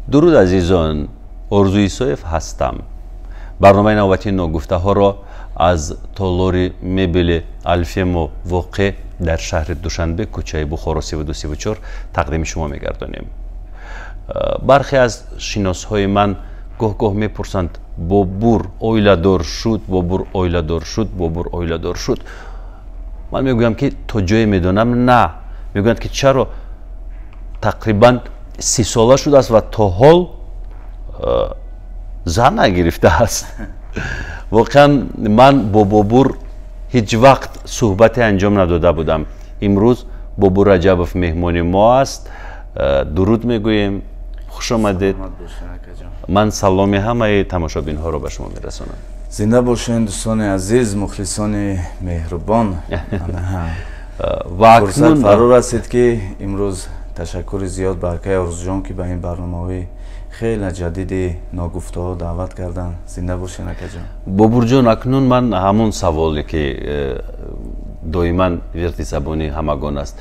Дуруд азизон, Орзу Исоев ҳастам. Барномаи навбатии ногуфтаҳоро аз толори мебели Алфемо воқеъ дар шаҳри Душанбе, кӯчаи Бухоро 3234 тақдими шумо мегардонем. Бархе аз шиносҳои ман гоҳ-гоҳ мепурсанд: Бобур оиладор шуд, Бобур оиладор шуд, Бобур оиладор шуд. Ман мегӯям, ки то ҷое медонам, на. Мегӯянд, ки чаро тақрибан 30 сола шудааст ва то ҳол зан нагирифтааст. Воқеан ман бо Бобур ҳеҷ вақт суҳбате анҷом надода будам. Имрӯз Бобур Раҷабов меҳмони мо аст. Дуруд мегӯем, хуш омадед. Ман саломи ҳамаи тамошобинҳоро ба шумо мерасонам. Зинда бошед, дӯстони азиз, мухлисони меҳрубон. Ва фурсат фаро расид, ки имрӯз ташаккури зиёд ба акаи Орзуҷон, ки ба ин барномаҳои хеле ҷадиди ногуфтаҳо даъват карданд. Зинда бошед, акаҷон. Бобурҷон, акнун ман ҳамон саволе, ки доиман вирди забони ҳамагон аст: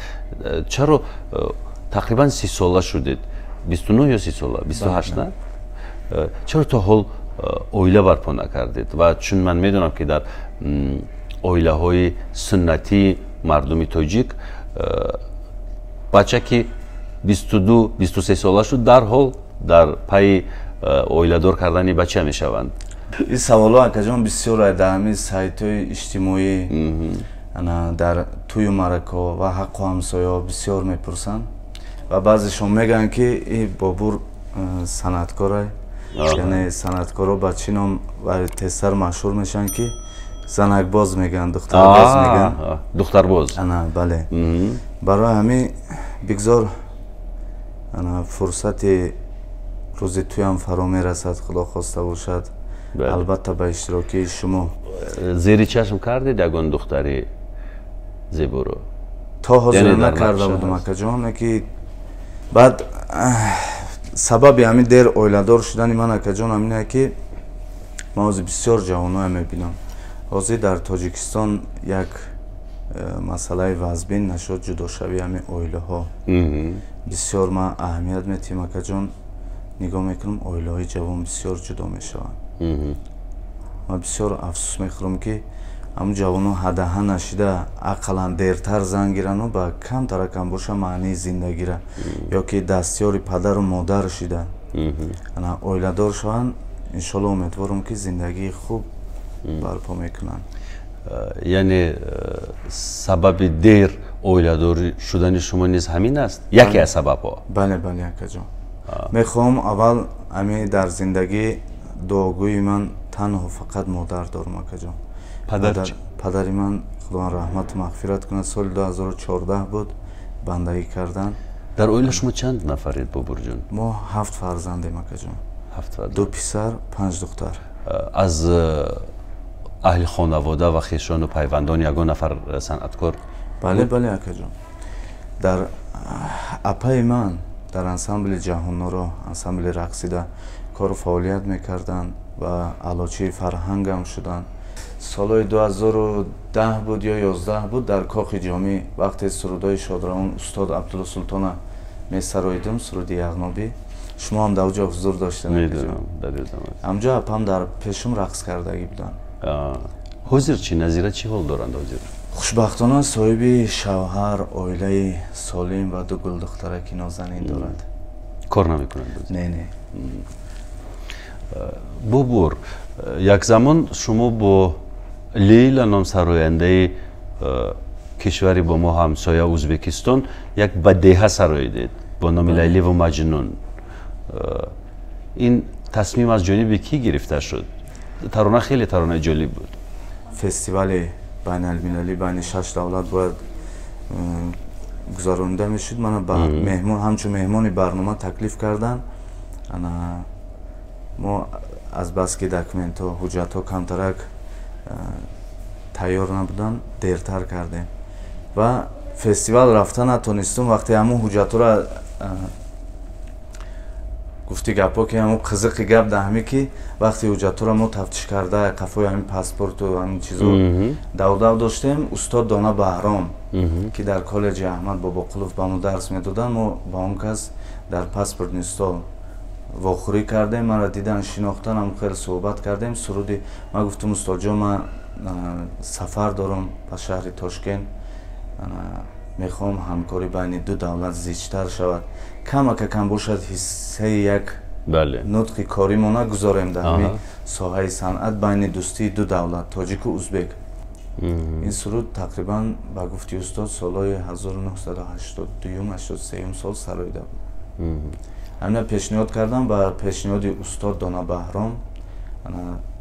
чаро тақрибан 30 сола шудед, 29 ё 30 сола, 28, на, чаро то ҳол оила барпо накардед? Ва чун ман медонам, ки дар оилаҳои суннатии мардуми тоҷик бача ки 22, 23 сола шуд, дарҳол дар пайи оиладор кардани бача мешаванд. Ин саволҳо, акаҷон, бисёр дар ҳамин сайтҳои иҷтимоӣ, дар тӯю маъракаҳо ва ҳаққу ҳамсояҳо бисёр мепурсанд ва баъзешон мегӯянд, ки и Бобур санъаткора, яъне санъаткоро ба чӣ ном ва тезтар машҳур мешаванд, ки занакбоз мегӯянд, духтарбоз мегӯянд. Духтарбоз. Ана, бале. Барои ҳамин бигзор фурсати рӯзи туям фаро мерасад, Худо хоста бошад, албатта ба иштирокии шумо. Зери чашм кардед ягон духтари зеборо? То ҳозир накарда будам, акаҷон. Ки баъд сабаби ҳамин дер оиладор шудани ман, акаҷон, ҳамине, ки ман ҳозир бисёр ҷавоноя мебинам. Ҳозир дар Тоҷикистон як масъалаи вазбин нашуд ҷудошавии ҳамин оилаҳо. Бисёр ман аҳамият метиҳам, акаҷон, нигоҳ мекунам, оилаҳои ҷавон бисёр ҷудо мешаванд. Ман бисёр афсӯс мехӯрам, ки ҳамун ҷавонҳо ҳадаҳа нашида, ақаллан дертар зан гирану ба камтаракам боша маънии зиндагира ё ки дастёри падару модар шида оиладор шаванд. Иншолло, умедворам, ки зиндагии хуб барпо мекунанд. Яъне сабаби дер оиладор шудани шумо низ ҳамин аст, яке аз сабабҳо? Бале, акаҷон. Мехоҳам аввал ами дар зиндагӣ дуогӯи ман танҳо фақат модар дорам, акаҷон. Падари ман, Худованд раҳмату мағфират кунад, соли 2014 буд бандагӣ кардан. Дар оила шумо чанд нафаред, Бобурҷон? Мо ҳафт фарзандем, акаҷон: ду писар, панҷ духтар. Аз аҳли хонавода ва хешону пайвандон ягон нафар санъаткор? Бале, акаҷон, дар апаи ман дар ансамбли Ҷаҳонноро, ансамбли рақсида кору фаъолият мекарданд ва аълочии фарҳангам шуданд. Солҳои 2010 буд ё 11 буд, дар Кохи Ҷомӣ вақте сурудҳои шодравон устод Абдулло Султона месароидум, суруди яғнобӣ, шумо ҳам дар ҷо ҳузур доштед. Ҳамҷо апам дар пешум рақс кардагӣ буданд. Ҳозир чӣ, Назира чӣ ҳол доранд ҳозир? Хушбахтона, соҳиби шавҳар, оилаи солим ва ду гулдухтараки нозанин дорад. Кор намекунанд? Не. Бобур, як замон шумо бо Лейла ном сарояндаи кишвари бо мо ҳамсоя Ӯзбекистон як бадеҳа сароидед бо номи Лайливу Маҷнун. Ин тасмим аз ҷониби кӣ гирифта шуд? Тарона хеле таронаи ҷолиб буд. Фестивали байналмилалӣ байни шаш давлат бояд гузаронида мешуд. Мана ба меҳмон, ҳамчун меҳмони барнома таклиф карданд. Ана мо азбаски документҳо, ҳуҷҷатҳо камтарак тайёр набуданд, дертар кардем ва фестивал рафта натонистум. Вақте ҳамун ҳуҷҷатҳоро Гуфти гапҳо ки ҳамун қизиқи гап дар ҳаме ки вақте ҳуҷҷатҳоро мо тафтиш карда, қафои ҳамин паспорту ҳамин чизо давдав доштем, устод Дона Баҳром, ки дар коллеҷи Аҳмад Бобоқулов ба мо дарс медоданд, мо ба он кас дар паспортный стол вохӯрӣ кардем. Маро дидан, шинохтан, ҳам хеле суҳбат кардем. Суруди ман гуфтам: «Устодҷон, ман сафар дорам ба шаҳри Тошкент, мехоҳам ҳамкорӣ байни ду давлат зичтар шавад, камака кам бошад, ҳиссаи як нутқи коримона гузорем дар ҳамин соҳаи санъат байни дӯстии ду давлат, тоҷику узбек». Ин суруд тақрибан, ба гуфти устод, солҳои 1982-83 сол сароида буд. Ҳамина пешниҳод кардам. Ба пешниҳоди устод Дона Баҳром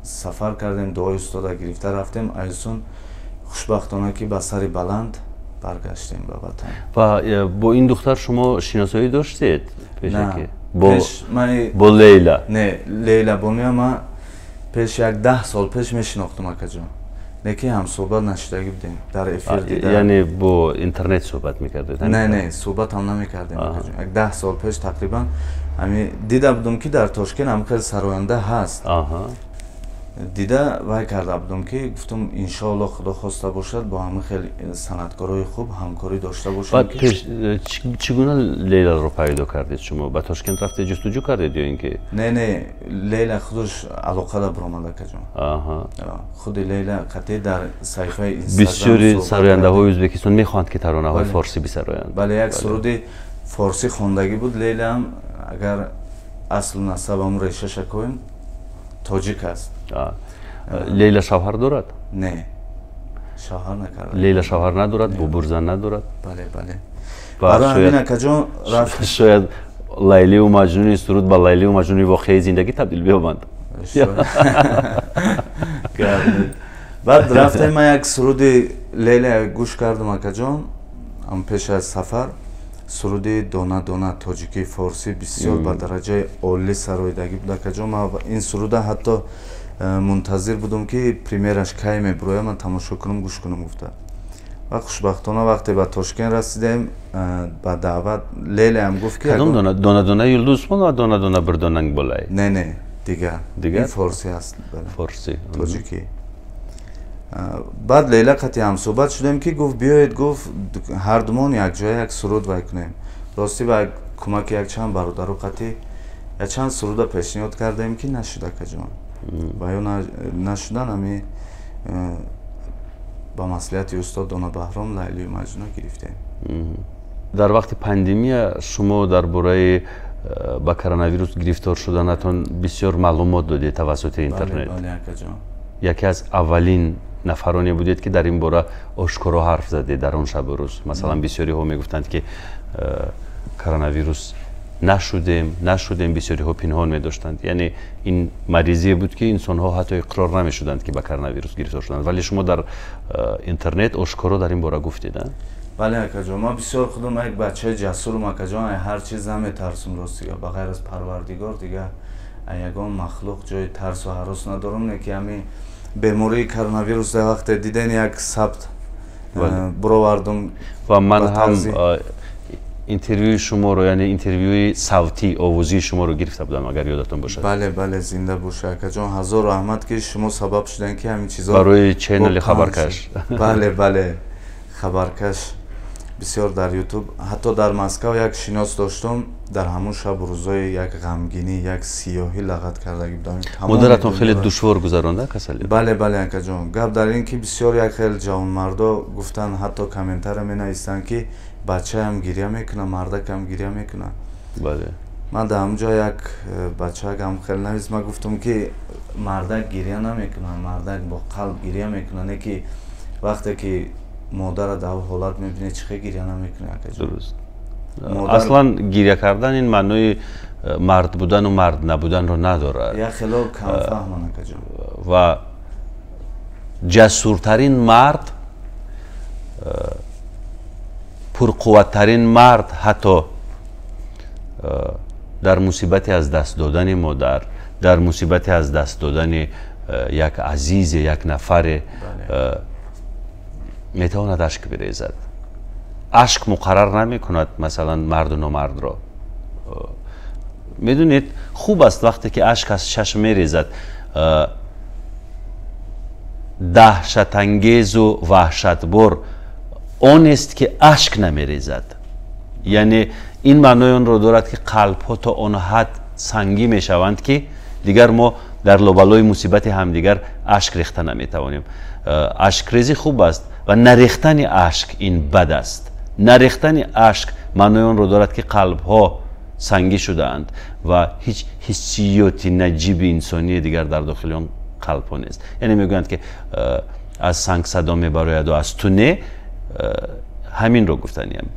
сафар кардем, дуои устода гирифта рафтем. Айсон хушбахтона ки ба сари баланд баргаштем ба ватан. Ва бо ин духтар шумо шиносоӣ доштед пешакӣ, бо Лейла? Не, Лейла бонуя ман пеш як 10 сол пеш мешинохтум, акаҷон, лекин ҳамсӯҳбат нашудагӣ будем дар эфир дида. Яъне бо интернет суҳбат мекардед? Не, суҳбат ҳам намекардем, акаҷон. Як 10 сол пеш тақрибан ҳами дида будум, ки дар Тошкент ҳам хеле сароянда ҳаст. Дида вай карда будум, ки гуфтум: «Иншоалло, Худо хоста бошад, бо ҳамин хел санъаткорҳои хуб ҳамкорӣ дошта бошем». Чӣ гуна Лейларо пайдо кардед? Шумо ба Тошкент рафтед, ҷустуҷӯ кардед ё ин ки? Не, Лейла худаш алоқада баромад, акаҷон. Худи Лейла қатъи дар саҳифаи Бисёри сарояндаҳои Ӯзбекистон мехоҳанд, ки таронаҳои форсӣ бисароянд. Бале, як суруди форсӣ хондагӣ буд. Лейлаам, агар аслу насабам решаша коем, тоҷик аст. Лейла шавҳар дорад? Не, шавҳар накарда. Лейла шавҳар надорад, бубурзан надорад. Бале, барои ҳамин, акаҷон, рафт. Шояд Лайливу Маҷнуни суруд ба Лайливу Маҷнуни воқеаи зиндагӣ табдил биёбанд. Баъд рафтем, ман як суруди Лейла гӯш кардам, акаҷон, ам пеш аз сафар, суруди «Дона дона», тоҷикии форсӣ, бисёр ба дараҷаи олӣ сароидагӣ буд, акаҷон. Ман ин суруда ҳатто мунтазир будум, ки премьераш кай мебурояд, ман тамошо кунам, гӯш кунам гуфта. Ва хушбахтона вақте ба Тошкент расидем, ба даъват Лейлаам гуфт, ки Кадом «Дона дона»? Юлдуз Усмонова «Дона дона bir donang bo'lay»? Не, дигар. Дигар? Форсӣ аст. Форсӣ. Тоҷикӣ. Баъд Лейла қати ҳамсӯҳбат шудем, ки гуфт: «Биёед», гуфт, «ҳардумон якҷоя як суруд вай кунем». Ростӣ, ба кӯмаки якчанд бародару қати якчанд суруда пешниҳод кардем, ки нашуд, акаҷон. Ва ё нашудан, ҳами ба маслиҳати устод Дона Баҳром «Лайлию Маҷнуна» гирифтем. Дар вақти пандемия шумо дар бораи ба коронавирус гирифтор шуданатон бисёр маълумот додед тавассути интернет. Яке аз аввалин нафароне будед, ки дар ин бора ошкоро ҳарф задед дар он шабу рӯз. Масалан, бисёриҳо мегуфтанд, ки коронавирус нашудем, бисёриҳо пинҳон медоштанд. Яъне ин маризие буд, ки инсонҳо ҳатто иқрор намешуданд, ки ба коронавирус гирифтор шуданд, вале шумо дар интернет ошкоро дар ин бора гуфтед. Бале, акаҷон, ман бисёр худам як бачаи ҷасурам, акаҷон, ай ҳар чиз наметарсум. Ростига, ба ғайр аз Парвардигор дигар ягон махлуқ ҷои тарсу ҳарос надорам. Не ки ҳамин бемории коронавирус дар вақте диден, як сабт буровардум. Ва ман ҳам интервюи шуморо, яъне интервюи савтӣ, овозии шуморо гирифта будам, агар ёдатон бошад. Бале, зинда боша, акаҷон, ҳазор раҳмат, ки шумо сабаб шудем, ки ҳамин чизо Барои ченнели «Хабаркаш». Бале, «Хабаркаш» бисёр дар Ютуб. Ҳатто дар Москав як шинос доштум, дар ҳамун шабу рӯзои як ғамгинӣ, як сиёҳӣ лағат кардагӣ будам. Модаратон хеле душвор гузаронда касалӣ? Бале, акаҷон, гап дар ин ки бисёр як хел ҷавонмардо гуфтанд, ҳатто комментария менависанд, ки бачаам гиря мекунад, мардакам гиря мекунад. Ман дар ҳамун ҷо як бачаакам хел навист, ман гуфтам, ки мардак гиря намекунад, мардак бо қалб гиря мекунад. Не ки вақте ки модара дар ҳолат мебинед, чӣ хел гиря намекунад, акаҷон? Дуруст, аслан гиря кардан ин маънои мард будану мард набуданро надорад. Як хело камфаҳман, акаҷон. Ва ҷасуртарин мард, пурқувваттарин мард ҳатто дар мусибати аз даст додани модар, дар мусибати аз даст додани як азизе, як нафаре метавонад ашк бирезад. Ашк муқаррар намекунад, масалан, марду номардро. Медонед, хуб аст вақте ки ашк аз чашм мерезад. Даҳшатангезу ваҳшатбор он аст ки ашк намерезад. Яъне ин маънои онро дорад, ки қалбҳо то он ҳад сангӣ мешаванд, ки дигар мо дар лобалои мусибати ҳамдигар ашк рехта наметавонем. Ашкрезӣ хуб аст ва нарехтани ашк ин бад аст. Нарехтани ашк маънои онро дорад, ки қалбҳо сангӣ шудаанд ва ҳеҷ ҳиссиёти наҷиби инсонии дигар дар дохили он қалбҳо нест. Яъне мегӯянд, ки аз санг садо мебарояду аз ту не, ҳаминро гуфтаниям.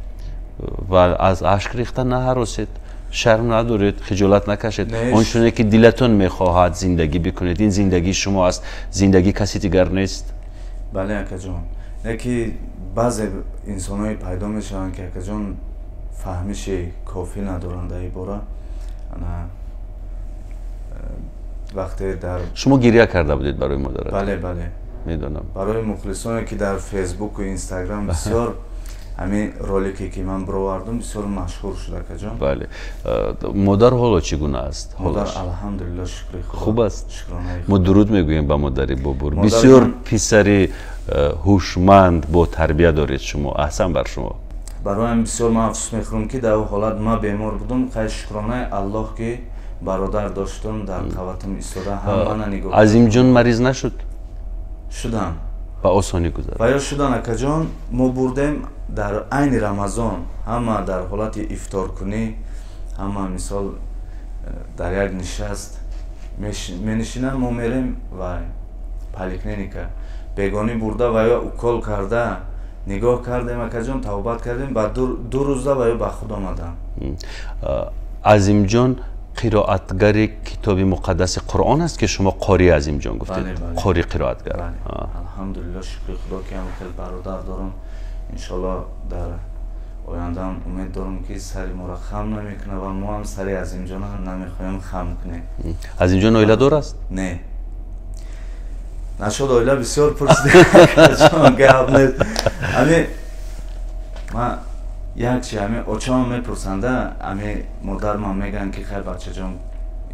Ва аз ашк рехта наҳаросед, шарм надоред, хиҷолат накашед. Он чуне ки дилатон мехоҳад зиндагӣ бикунед, ин зиндагии шумо аст, зиндагии каси дигар нест. Бале, акаҷон, яке баъзе инсонҳое пайдо мешаванд, ки, акаҷон, фаҳмиши кофӣ надоранд дар ин бора. Ана вақте дар Шумо гиря карда будед барои модарат? Бале, бале. Медонам. Барои мухлисоне, ки дар Фейсбуку Инстаграм бисёр ҳамин ролике, ки ман бировардум, бисёр машҳур шуд, акаҷон. Бале. Модар ҳоло чӣ гуна аст? Модар, алҳамдулилло, шукри Худо. Хуб аст. Мо дуруд мегӯем ба модари Бобур. Бисёр писари ҳушманд, бо тарбия доред шумо, аҳсан бар шумо. Бароям бисёр ман афсӯс мехӯрам, ки дар он ҳолат ман бемор будум. Хай, шукронаи Аллоҳ, ки бародар доштум, дар қаватам истода ҳам мана нигоҳ. Азимҷон мариз нашуд? Шудам. Ба осонӣ гузард? Ва ё шудан, акаҷон. Мо бурдем дар айни Рамазон, ҳама дар ҳолати ифторкунӣ, ҳама мисол дар як нишаст менишинанд, мо мерем ва поликлиника бегонӣ бурда ва ё укол карда нигоҳ кардем, акаҷон, тавбат кардем, ба 2 рӯза ва ё ба худ омадам. Азимҷон қироатгари китоби муқаддаси Қуръон аст, ки шумо қори Азимҷон гуфтед, қори, қироатгар. Алҳамдулилло, шукри Худо, ки ҳам хел бародар дорам. Иншолло, дар ояндаам умед дорам, ки сари моро хам намекунад ва мо ҳам сари Азимҷона намехоҳем хам кунем. Азимҷон оиладор аст? Не, нашуд. Оила бисёр пурсидем, гап нест. Ами ман як чи, ами очамам мепурсанда, ами модармам мегӯянд, ки хай, бачаҷон,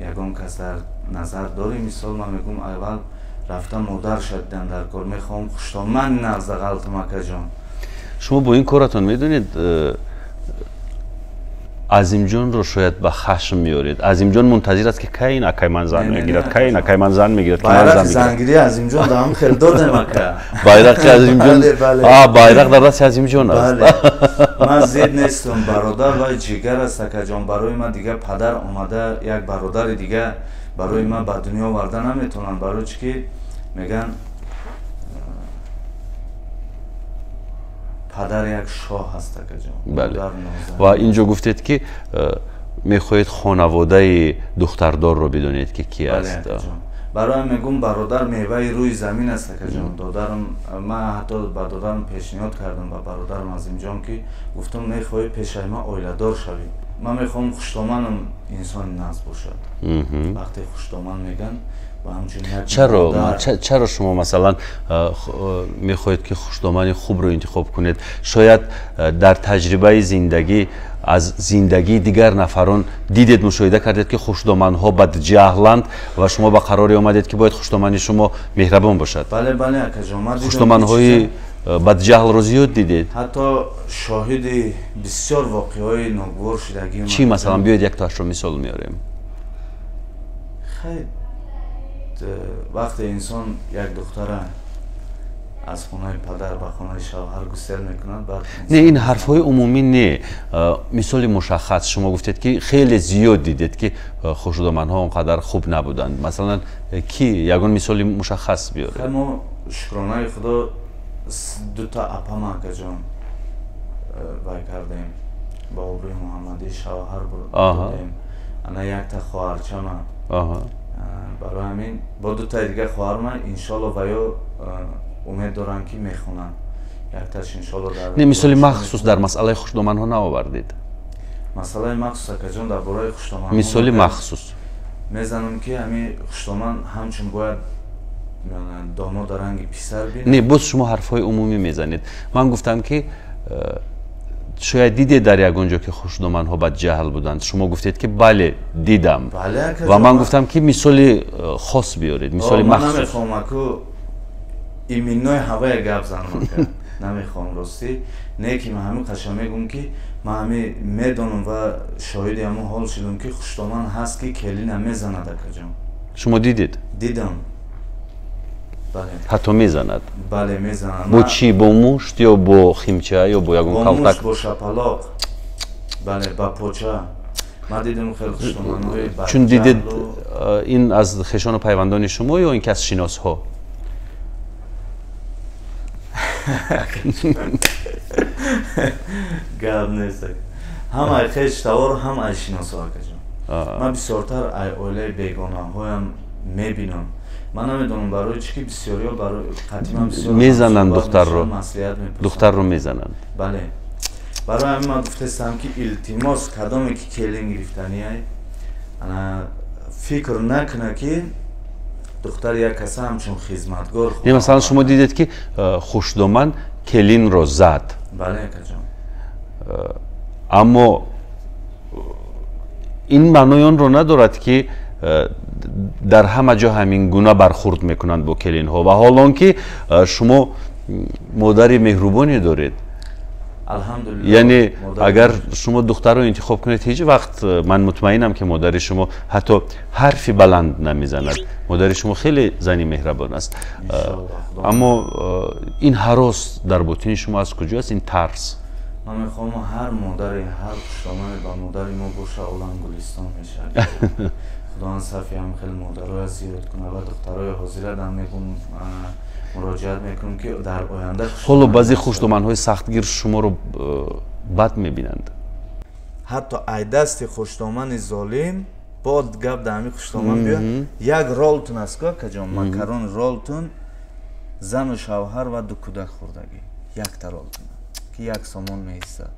ягон кас дар назар дорӣ? Мисол, ман мегӯм, аввал рафта модарша дидан дар кор, мехоҳам хуштоман нағза ғалтам, акаҷон. Шумо бо ин коратон, медонед, Азимҷонро шояд ба хашм меоред. Азимҷон мунтазир аст, ки кай ин акай ман зан мегирад, кай ин акай ман зан мегирад, ки ман зан. Зангирӣ Азимҷон даам хел додем, ака. Байрақи Азимҷон, байрақ дар дасти Азимҷон аст. Ман зид нестам, бародар вай ҷигар аст, акаҷон. Барои ман дигар падар омада, як бародари дига барои ман ба дунё оварда наметавонанд. Барои чӣ ки мегӯянд, падар як шоҳ аст, акаҷон. Бале, ва инҷо гуфтед, ки мехоҳед хонаводаи духтардорро бидонед, ки ки аст. Бароям мегӯм, бародар меваи рӯи замин аст, акаҷон. Додарам, ман ҳатто ба додарам пешниҳод кардам, ба бародарам Азимҷон, ки гуфтам, мехоҳӣ пешаи ман оиладор шавӣ, ман мехоҳам хуштоманам инсони нағз бошад. Вақте хуштоман мегӯянд. Чаро шумо, масалан, мехоҳед, ки хуштомани хубро интихоб кунед? Шояд дар таҷрибаи зиндагӣ, аз зиндагии дигар нафарон дидед, мушоҳида кардед, ки хушдоманҳо бадҷаҳланд ва шумо ба қароре омадед, ки бояд хуштомани шумо меҳрабон бошад. Бале, бале, акаҷон. Хуштоманҳои бадҷаҳлро зиёд дидед? Ҳатто шоҳиди бисёр воқеаҳои ногувор шудагӣ. Чӣ, масалан? Биёед, яктоашро мисол меорем. Хай, вақте инсон як духтара аз хонаи падар ба хонаи шавҳар гусел мекунад, баъд Не, ин ҳарфҳои умумӣ не, мисоли мушаххас. Шумо гуфтед, ки хеле зиёд дидед, ки хушдоманҳо он қадар хуб набуданд. Масалан, ки ягон мисоли мушаххас биёред. Мо, шукронаи Худо, дута апама, акаҷон, вай кардем, ба обрӯи муҳаммадӣ шавҳар додем. Ана якта хоҳарчама. Барои ҳамин бо дутаи дига хоҳарма, иншолло, ва ё умед дорам, ки мехонанд, якташ, иншолло, дар Не, мисоли махсус дар масъалаи хушдоманҳо наовардед. Масъалаи махсус, акаҷон, дар бораи хуштоманҳо мисоли махсус. Мезанам, ки ҳамин хуштоман ҳамчун бояд домода ранги писар бинад. Не, боз шумо ҳарфҳои умумӣ мезанед. Ман гуфтам, ки Шояд дидед дар ягон ҷо, ки хушдоманҳо бадҷаҳл буданд. Шумо гуфтед, ки бале, дидам, ва ман гуфтам, ки мисоли хос биёред, мисоли махсус. Намехоҳам, аку, именной ҳавая гап занам, намехоҳам, ростӣ. Не ки ман ҳамин қаша мегӯм, ки ман ҳами медонам ва шоҳиди ҳамон ҳол шудам, ки хушдоман ҳаст, ки келина мезанад, акаҷон. Шумо дидед? Дидам. Ҳатто мезанад? Бале, мезанад. Бо чӣ? Бо мушт ё бо химча ё бо ягон калтак? Бо шапалоқ, бале, ба поча. Ман дидам хеле хушдоманҳои. Чун дидед, ин аз хешону пайвандони шумо ё ин ки аз шиносҳо? Гап нест, ҳам ай хеш тавор, ҳам ай шиносҳо, акаҷон. Ман бисёртар ай оилаи бегонаҳоям мебинам. Ман намедонам барои чӣ, ки бисёриҳо барои қатъиман бисёр мезананд духтарро, духтарро мезананд. Бале, барои ҳамин ман гуфтастам, ки илтимос, кадоме ки келин гирифтаниай, фикр накуна, ки духтар як каса ҳамчун хизматгор. Не, масалан, шумо дидед, ки хушдоман келинро зад. Бале, акаҷон. Аммо ин маънои онро надорад, ки дар ҳама ҷо ҳамин гуна бархурд мекунанд бо келинҳо. Ва ҳол он ки шумо модари меҳрубоне доред. Яъне агар шумо духтарро интихоб кунед, ҳеҷ вақт, ман мутмаинам, ки модари шумо ҳатто ҳарфи баланд намезанад. Модари шумо хеле зани меҳрабон аст. Аммо ин ҳарос дар ботини шумо аз куҷо аст, ин тарс? Ман мехоҳам ҳар модаре, ҳар хушдомане ба модари мо боша, олам гулистон мешавад. Худованд сафи ҳам хеле модароя зиёд кунад. Ва духтарои ҳозира дам мегум, муроҷиат мекунам, ки дар оянда. Ҳоло баъзе хушдоманҳои сахтгир шуморо бад мебинанд. Ҳатто ай дасти хушдомани золим, бод гап дар ҳамин хушдоман биё, як ролтун аст ку, акаҷон, макарон ролтун, зану шавҳар ва ду кӯдак хӯрдагӣ, якта ролтун, ки як сомон меистад.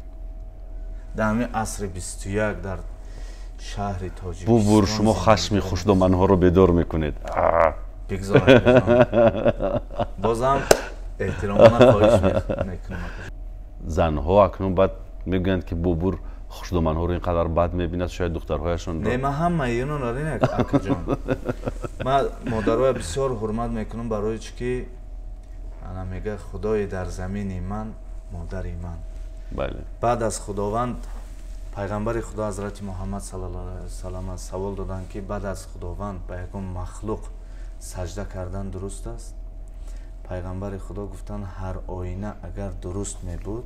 Дар ҳамин асри 21 дар шаҳри Тоҷикистон. Бубур, шумо хашми хушдоманҳоро бедор мекунед. Бигзор, бозам эҳтиромона хоҳиш мекунам. Занҳо акнун баъд мегӯянд, ки Бобур хушдоманҳоро ин қадар бад мебинад, шояд духтарҳояшон. Не, ман ҳамаи инонро, акаҷон, ман модароя бисёр ҳурмат мекунам, барои чӣ ки ана мега: «Худои дар замини ман, модари ман». Баъд аз Худованд, пайғамбари Худо ҳазрати Муҳаммад саллаллоҳу алайҳи васаллам савол доданд, ки баъд аз Худованд ба ягон махлуқ саҷда кардан дуруст аст? Пайғамбари Худо гуфтанд: «Ҳар оина агар дуруст мебуд,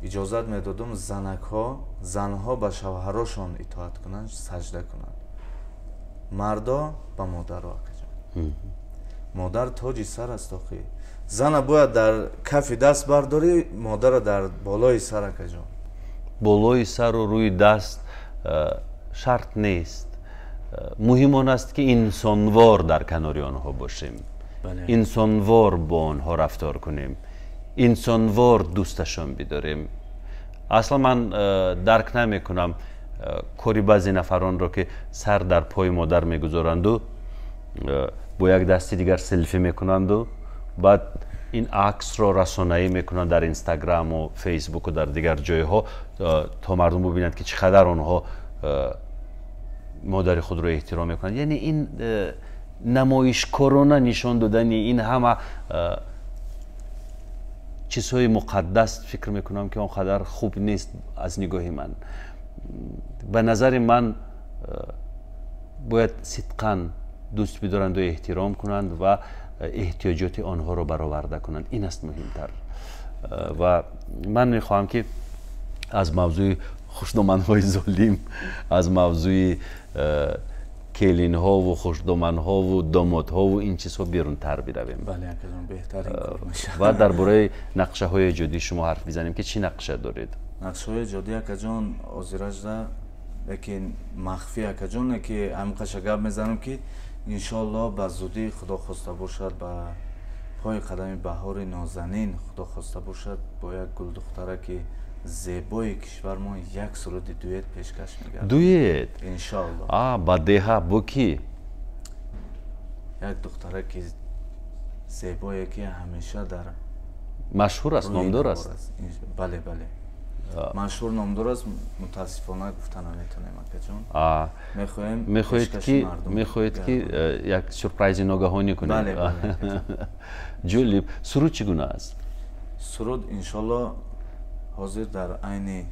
иҷозат медодум занакҳо, занҳо ба шавҳарошон итоат кунанд, саҷда кунанд, мардо ба модаро». Акаҷон, модар тоҷи сар аст. Охи, зана бояд дар кафи даст бардорӣ, модара дар болои сар, акаҷон. Болои сару рӯи даст шарт нест. Муҳим он аст, ки инсонвор дар канори онҳо бошем, инсонвор бо онҳо рафтор кунем, инсонвор дӯсташон бидорем. Аслан ман дарк намекунам кори баъзе нафаронро, ки сар дар пои модар мегузоранду бо як дасти дигар селфи мекунанду баъд ин аксро расонаӣ мекунанд дар Инстаграму Фейсбуку дар дигар ҷойҳо, то мардум бубинанд, ки чӣ қадар онҳо модари худро эҳтиром мекунанд. Яъне ин намоишкорона нишон додани ин ҳама чизҳои муқаддас, фикр мекунам, ки он қадар хуб нест аз нигоҳи ман. Ба назари ман, бояд сидқан дӯст бидоранду эҳтиром кунанд ва эҳтиёҷоти онҳоро бароварда кунанд. Ин аст муҳимтар. Ва ман мехоҳам, ки аз мавзӯи хушдоманҳои золим, аз мавзӯи келинҳову хушдоманҳову домодҳову ин чизҳо берунтар биравем ва дар бораи нақшаҳои эҷодии шумо ҳарф бизанем, ки чӣ нақша доред? Нақшаҳои эҷодӣ, акаҷон, ҳозиражда, лекин махфӣ, акаҷон, ки ҳамин қаша гап мезанам, ки иншоаллоҳ ба зудӣ, Худо хоста бошад, ба пои қадами баҳори нозанин, Худо хоста бошад, бо як гулдухтараки зебои кишвармон як суруди дуэт пешкаш мегардад. Дуэт? Иншоаллоҳ. А ба деҳа бо кӣ? Як духтараки зебое, ки ҳамеша дар Машҳур аст, номдор аст? Бале, бале. Машҳур номдор аст, мутаассифона гуфта наметонем, акаҷон. Мехоҳем мехоҳед ки як сюрпризи ногаҳонӣ кунед. Ҷолиб. Суруд чӣ гуна аст? Суруд иншолло ҳозир дар айни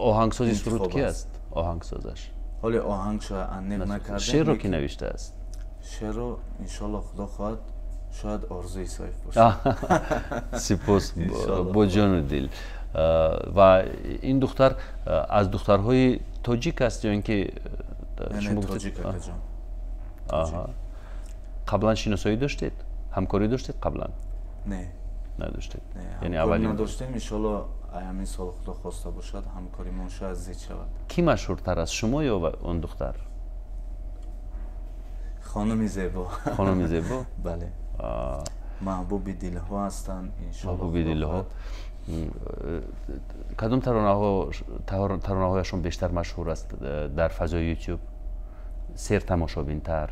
оҳангсози суруд ки аст? Оҳангсозаш ҳоле оҳангшо аниқ накардем. Шеърро ки навиштааст? Шеърро иншолло худо хоҳад шояд Орзу Исоев бошад. Сипос, бо ҷону дил. Ва ин духтар аз духтарҳои тоҷик аст ё ин ки тоҷик, акаҷон? Қаблан шиносоӣ доштед? Ҳамкорӣ доштед қаблан? Не, надоштед. Яъне аввалин надоштем. Иншолло ҳамин сол худо хоста бошад, ҳамкоримон шояд зид шавад. Кӣ машҳуртар аст, шумо ё он духтар? Хонуми зебо. Хонуми зебо? Бале, маҳбуби дилҳо ҳастанд, иншолло. Маҳбуби дилҳо. Кадом таронаҳояшон бештар машҳур аст дар фазои ютуб, сертамошобинтар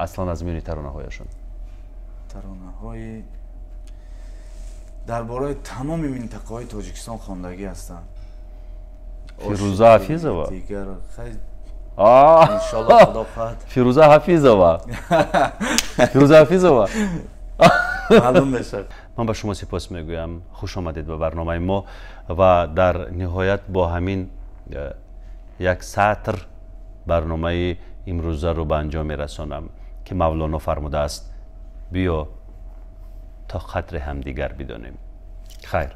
аслан аз миёни таронаҳояшон? Таронаҳои дар бораи тамоми минтақаҳои Тоҷикистон хондагӣ ҳастанд. Фирӯза Ҳафизова? Дигар иншолло худо хоҳад. Фирӯза Ҳафизова, Фирӯза Ҳафизова. Маълум мешавад. Ман ба шумо сипос мегӯям, хуш омадед ба барномаи мо ва дар ниҳоят бо ҳамин як сатр барномаи имрӯзаро ба анҷом мерасонам, ки Мавлоно фармудааст: биё то қадри ҳамдигар бидонем. Хайр.